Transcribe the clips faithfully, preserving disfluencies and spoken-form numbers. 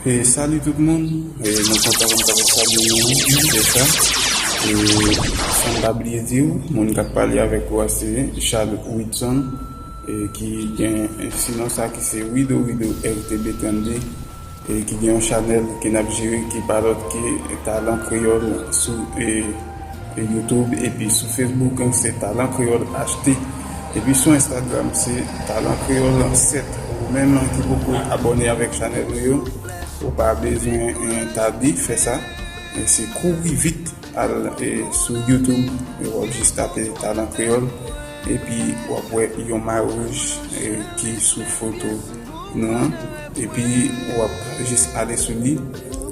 E salut tout moun, e nou kontan pou nou kapab salye nou, se sa. E san m pa bliye di w, moun k ap pale avèk ou a se Charles Whitson, e ki gen sinon sa ki se Wido Wido R T B trannde, e ki gen yon chanèl ke n ap jere ki pa lòt ke Talan Kreyòl sou, e, e YouTube, epi sou Facebook, se Talan Kreyòl H T, epi sou Instagram, se Talan Kreyòl sèt. Ou menm ki poko abòne avèk chanèl nou yo, ou pa bezwen, e, tade, fè sa. E se kouri vit al, e, sou YouTube, e w ap jis tape Talan Kreyòl, epi w ap wè yon may wouj, e, ki sou foto nou an, epi w ap jis ale sou li.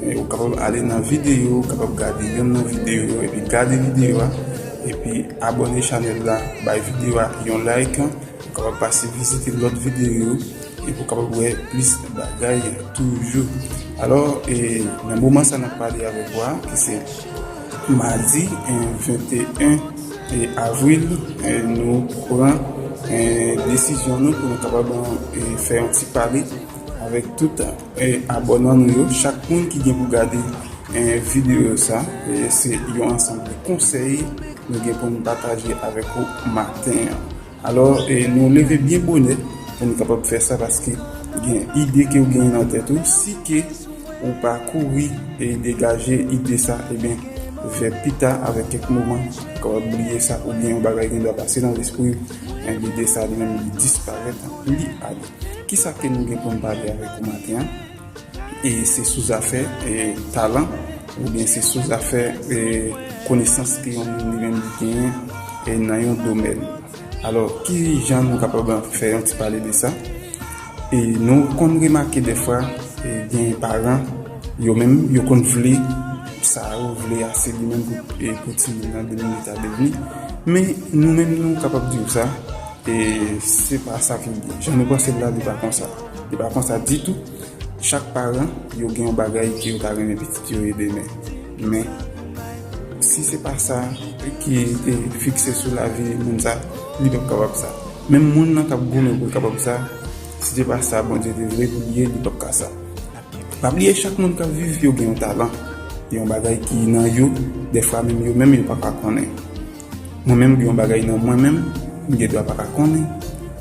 E, ou kapab ale nan videyo, ou kapab gade youn nan videyo yo, epi gade videyo a, epi abòne chanèl la, bay videyo a yon like, ou kapab pase vizite lòt videyo yo, epi ou kapab wè plis bagay toujou. Alò, e, nan moman sa n ap pale avèk ou a, ki se madi, e, venteyen e, avril, e, nou pran, e, desizyon nou pou nou kapab, e, fè yon ti pale avèk tout, e, abònan nou yo. Chak moun ki gen pou gade, e, videyo sa, e, se yon ansanm de konsèy nou gen pou nou pataje avèk ou maten an. Alò, e, nou leve byen bonè pou nou kapab fè sa, paske gen ide ke w genyen nan tèt ou, si ke ou pa kouri e degaje ide sa, ebyen, vè pita, avèk kèk moman, ou kapab bliye sa, oubyen yon bagay gendwa pase nan lespri w, e, ide sa li menm li disparèt, li ale. Kisa ke nou gen pou n pale avèk ou maten an? E se sou zafè, e, talan, oubyen se sou zafè, e, konesans ke yon moun li menm li genyen, e, nan yon domèn. Alò, ki jan nou kapab fè yon ti pale de sa? E nou konn remake dèfwa, e, gen paran, yo menm, yo konn vle sa yo vle a, se li menm pou, e, pou timoun nan devni li ta devni. Men nou menm, nou kapab di w sa, e se pa sa ki byen. Jan nou panse l la, li pa konsa. Li pa konsa ditou. Chak paran, yo gen yon bagay ke yo ta renmen pitit yo ye demen. Men, si se pa sa ki te fikse sou lavi moun sa, li p ap kapab sa. Menm moun nan k ap goumen pou l kapab sa, si se pa sa Bondye te vle pou l ye, li p ap ka sa. Pa bliye, chak moun k ap viv, yo gen yon talan. Gen yon bagay ki nan yo, dèfwa menm yo menm, yo pa ka konnen. Mwen menm, gen yon bagay nan mwen menm, m gen dwa pa ka konnen,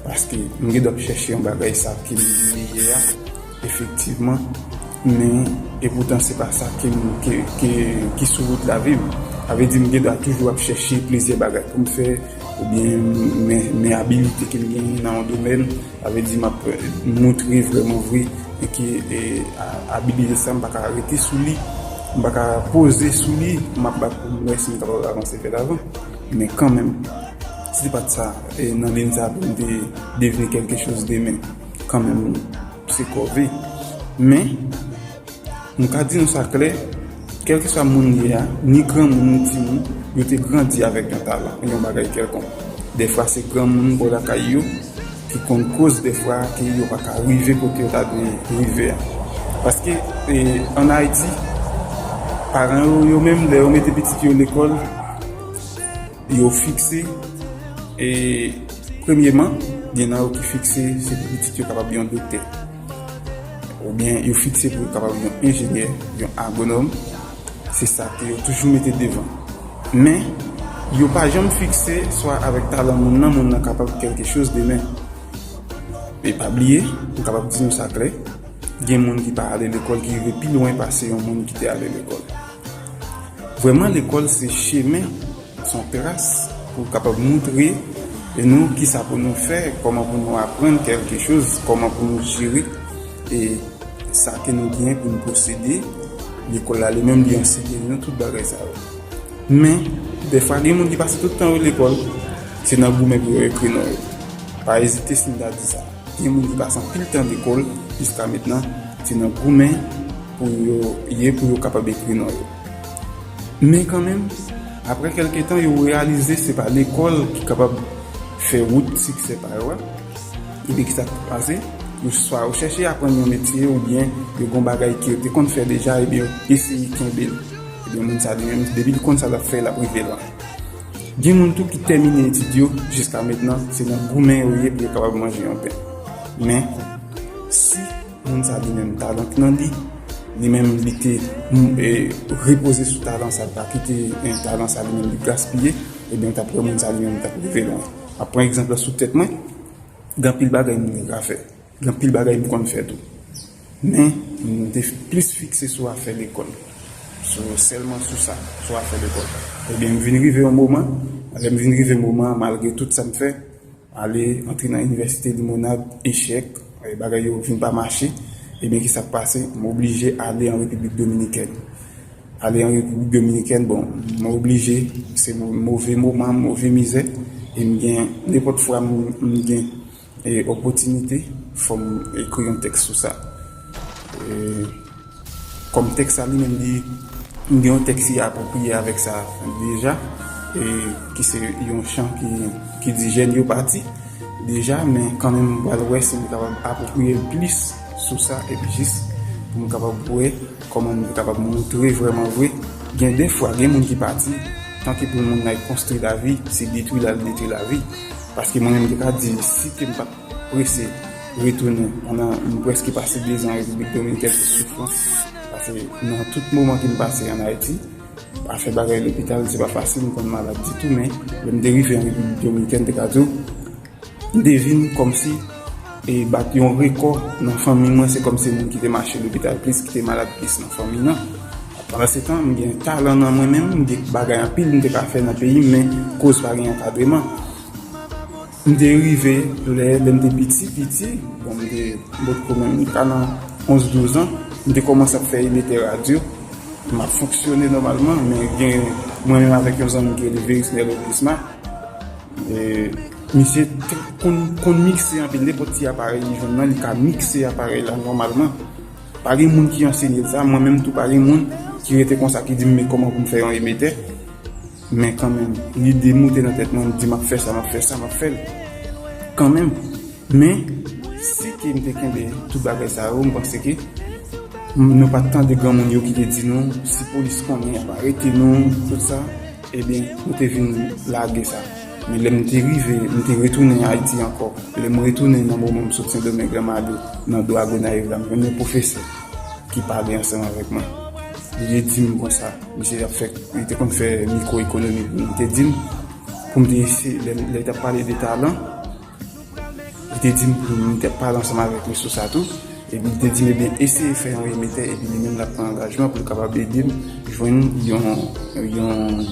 paske m gen dwa ap chèche yon bagay sa ke m ye a, efektivman, men, epoutan, se pa sa ke m, ke, ke, ki sou wout lavi m. Sa vle di, m gen dwa toujou ap chèche plizyè bagay pou m fè, oubyen men, men abilite ke m genyen nan yon domèn, sa vle di, m ap, e, moutre vrèman vre ke, e, a-, abilite sa, m pa ka rete sou li, m pa ka poze sou li, m ap bat pou m wè si m kapab avanse vè lavan. Men kanmenm, si se pa t sa, e, nan liy sa pou m te devni kèlke choz demen, kanmenm, se kòve. Men, m ka di nou sa klè, kèlkeswa moun li ye a, ni granmoun, ni timoun, yo te grandi avèk yon talan, yon bagay kèlkonk. Dèfwa, se granmoun bò lakay yo ki konn koz dèfwa ke yo pa ka rive kote yo ta dwe rive a. Paske, e, ann Ayiti, paran yo, yo menm, lè yo mete pitit yo lekòl, yo fikse, e, premyeman, gen nan yo ki fikse, se pou pitit yo kapab yon doktè. Oubyen yo fikse pou yo kapab yon enjenyè, yon agwonòm. Se sa ke yo toujou mete devan. Men, yo pa janm fikse swa avèk talan moun nan, moun nan kapab kèlke choz demen. E pa bliye, m kapab di nou sa klè, gen moun ki pa ale lekòl, ki rive pi lwen pase yon moun ki te ale lekòl. Vrèman, lekòl se chemen, se yon tras pou kapab moutre nou kisa pou nou fè, kòman pou nou aprann kèlke choz, kòman pou nou jere, e, sa ke nou genyen pou nou posede. Lekòl la, li menm, li ansenye nou tout bagay sa yo. Men, dèfwa, gen moun ki pase tout tan yo lekòl, se nan goumen pou yo ekri non yo. Pa ezite si m ta di sa. Gen moun ki pase anpil tan lekòl, jiska mentnan, se nan goumen pou yo ye, pou yo kapab ekri non yo. Men kanmenm, apre kèlke tan, yo reyalize se pa lekòl ki kapab fè wout siksè pa yo a. Epi kisa k pase? Yo swa yo chèche aprann yon metye, oubyen yo gen yon bagay ke yo te konn fè deja, ebyen yo eseye kenbe l. Ebyen moun sa li menm, depi l konn sa l ap fè, l ap rive lwen. Gen moun tou ki tèmine etid yo, jiska mentnan, se nan goumen yo ye pou yo kapab manje yon pen. Men, si moun sa li menm, talan k nan li, Li menm li te mm, e, repoze sou talan sa, li pa kite, e, talan sa li menm li gaspiye, ebyen, w t ap wè moun sa li menm li t ap rive lwen. M ap pran egzanp la sou tèt mwen, gen anpil bagay moun yo ka fè, gen anpil bagay m konn fè tou. Men, m te plis fikse sou afè lekòl, sou, sèlman sou sa, sou afè lekòl. Ebyen, m vin rive yon moman, lè m vin rive moman, malgre tout sa m fè, ale antre nan inivèsite Limonad, echèk, e, bagay yo vin pa mache, ebyen, ki sa k pase? M oblije ale an Repiblik Dominikèn. Ale an Repiblik Dominikèn, bon, m oblije, se mo- move moman, move mizè, e m gen, nenpòt fwa m, m gen, e, opòtinite, fò m ekri yon tèks sou sa. E, kòm tèks sa li menm li, m gen yon tèks ki apwopriye avèk sa deja, e ki se yon chan ki, ki di jèn yo pati deja, men kanmenm m pral wè si m kapab apwopriye m plis sou sa, epi jis pou m kapab wè kòman m kapab montre vrèman vre. Gen de fwa, gen moun ki pati, tanke pou moun nan konstwi lavi, se detwi l al detwi lavi. Paske mwen menm, m te ka di, si ke m pa t prese retounen, pandan m prèske pase dezan an Repiblik Dominikèn, se soufrans. Paske nan tout moman ke m pase ann Ayiti, afè bagay lopital, se pa fasil, m konn malad ditou, men lè m te rive an Repiblik Dominikèn, m te ka di w, m te vin kòmsi, e, bat yon rekò nan fanmi mwen, se kòmsi moun ki te mache lopital plis, ki te malad plis nan fanmi nan. Pandan se tan, m gen talan nan mwen menm, m gen bagay anpil m te ka fè nan peyi m, men koz pa gen ankadreman. M te rive, lè, lè m te piti, piti, bon, m te, m potko menm ka nan onz, douz an, m te kòmanse ap fè emetè radyo. M ap fonksyone nòmalman, men gen mwen menm avèk yon zanmi ki rele Verisnel Obisma. E, misye te konn, konn mikse anpil, nenpòt ti aparèy li jwenn nan, li ka mikse aparèy la nòmalman. Pa gen moun ki ansenye l sa, mwen menm tou pa gen moun ki rete konsa ki di m men kòman pou m fè yon emetè. Men kanmenm, lide moute nan tèt mwen, m di m ap fè sa, m ap fè sa, m ap fè l kanmenm. Men, si ke m te kenbe tout bagay sa yo, m panse ke m- nou pa t tande granmoun yo ki te di nou, si polis konnen, y ap arete nou, tout sa. Ebyen, nou te vin lage sa. Men lè m te rive, m te retounen Ayiti ankò. Lè m retounen nan moman m sot Sendomeng, Granmale, nan do a Gonayiv la, m jwenn yon pwofesè ki pale ansanm avèk mwen. Li te di m konsa, misye ap fè, li te konn fè mikwo ekonomi pou mwen. Li te di m pou m te eseye, lè, lè li t ap pale de talan, li te di m pou m te pale ansanm avèk li sou sa tou. Epi li te di m, ebyen, eseye fè yon emetè, epi li menm l ap pran angajman pou l kapab ede m jwenn yon, yon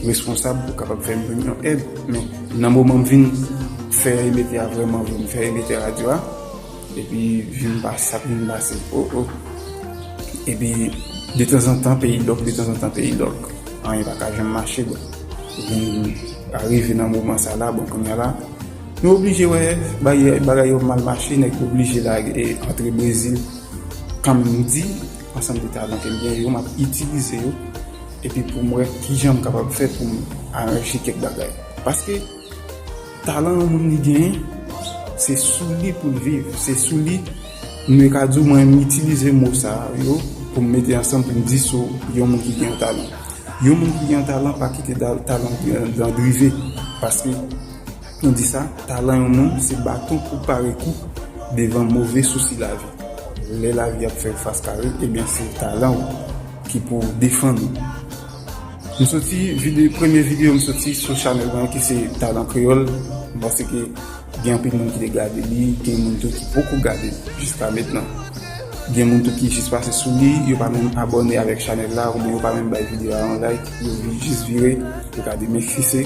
responsab pou kapab fè m jwenn yon èd. Men nan moman m vin fè emetè a vrèman vre, m fè emetè radyo a, epi vin pase, sa k vin pase. O, o. Epi, detanzantan, peyi lòk, detanzantan, peyi lòk. Anyen pa ka janm mache, bon. Vin arive nan moman sa la, bon, kounye a la, nou oblije wè bagay, bagay yo mal mache, nèg oblije lage, e, antre Brezil. Kanmenm m di, ansanm de talan ke m gen yo, m ap itilize yo. Epi pou m wè kijan m kapab fè pou m aranje kèk bagay. Paske talan yon moun li genyen, se sou li pou l viv, se sou li. Mwen ka di w, mwen, m itilize mo sa yo pou m mete ansanm, pou m di sou yon moun ki gen yon talan. Yon moun ki gen yon talan, pa kite da- talan an drive. Paske, nou di sa, talan yon moun, se baton pou pare kou devan move sousi lavi. Lè lavi ap fè w fas kare, ebyen, se talan w ki pou defann ou. M soti vide- premye videyo m soti sou chanèl mwen ki se Talan Kreyòl. M panse ke gen anpil moun ki te gade li, gen moun tou ki poko gade l jiska mentnan. Gen moun tou ki jis pase sou li, yo pa menm abòne avèk chanèl la, oubyen yo pa menm bay videyo a yon like, yo vi- jis vire, yo gade. Men ki se,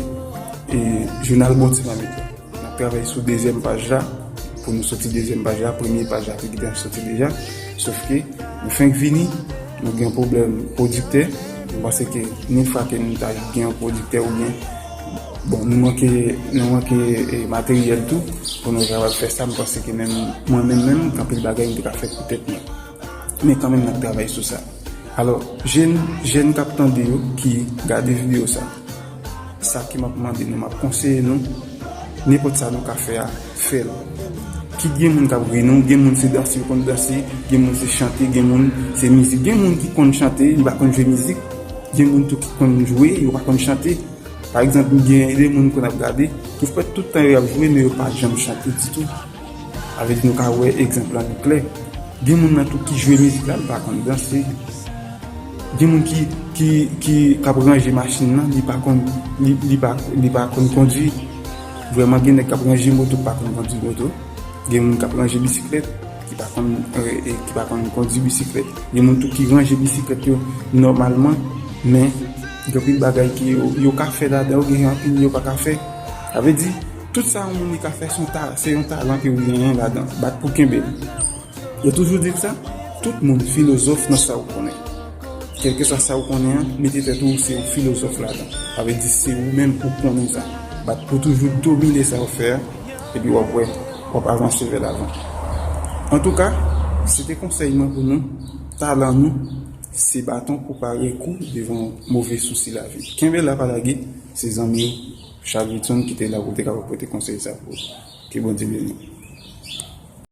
e, Jounal Bon Ti Mamit la. N ap travay sou dezyèm paj la. Pou nou soti dezyèm paj la, premye paj la te gentan soti deja. Sof ke nou fenk vini, nou gen yon pwoblèm pwodiktè. Nou panse ke nenfwa ke nou ta gen yon pwodiktè oubyen, bon, nou manke, nou manke, e, materyèl tou pou nou kapab fè sa. M panse ke menm mwen menm, menm, gen anpil bagay m te ka fè pou tèt mwen. Men kanmenm, n ap travay sou sa. Alò, jèn, jèn k ap tande yo, ki gade videyo sa, sa ke m ap mande nou, m ap konseye nou, nenpòt sa nou ka fè a, fè l. Kit gen moun k ap ri nou, gen moun se danse yo konn danse, gen moun se chante, gen moun se mizik. Gen moun ki konn chante, yo pa konn jwe mizik. Gen moun tou ki konn jwe, yo pa konn chante. Pa egzanp, gen de moun konn ap gade, ki fè tout tan yo ap jwe, men yo pa janm chante ditou. Sa vle di nou ka wè egzanp lan li klè. Gen moun nan tou ki jwe mizik la, li pa konn danse. Gen moun ki, ki, ki k ap ranje machin nan, li pa konn, li, li pa, li pa konn kondwi. Vrèman, gen nèg k ap ranje moto, pa konn kondwi moto. Gen moun k ap ranje bisiklèt, ki pa konn, e, e, ki pa konn kondwi bisiklèt. Gen moun tou ki ranje bisiklèt yo nòmalman, men gen anpil bagay ki yo, yo ka fè ladan yo, gen anpil yo pa ka fè. Sa vle di, tout sa yon moun li ka fè, se yon ta-, se yon talan ke ou genyen ladan. Bat pou kenbe l. Yo toujou di sa, tout moun filozòf nan sa ou konnen. Kèlkeswa sa ou konnen an, mete tèt ou se yon filozòf ladan. Sa vle di se ou menm ou konnen sa. Bat pou toujou domine sa ou fè a, epi w ap wè, w ap avanse vè lavan. Antouka, se te konsèy mwen pou nou, talan nou, se baton pou pare kou devan move sousi lavi. Kenbe la, pa lage, se zanmi w, Charles Wilson, ki te la pou te kapab pote konsèy sa pou ou. Ke Bondye beni w.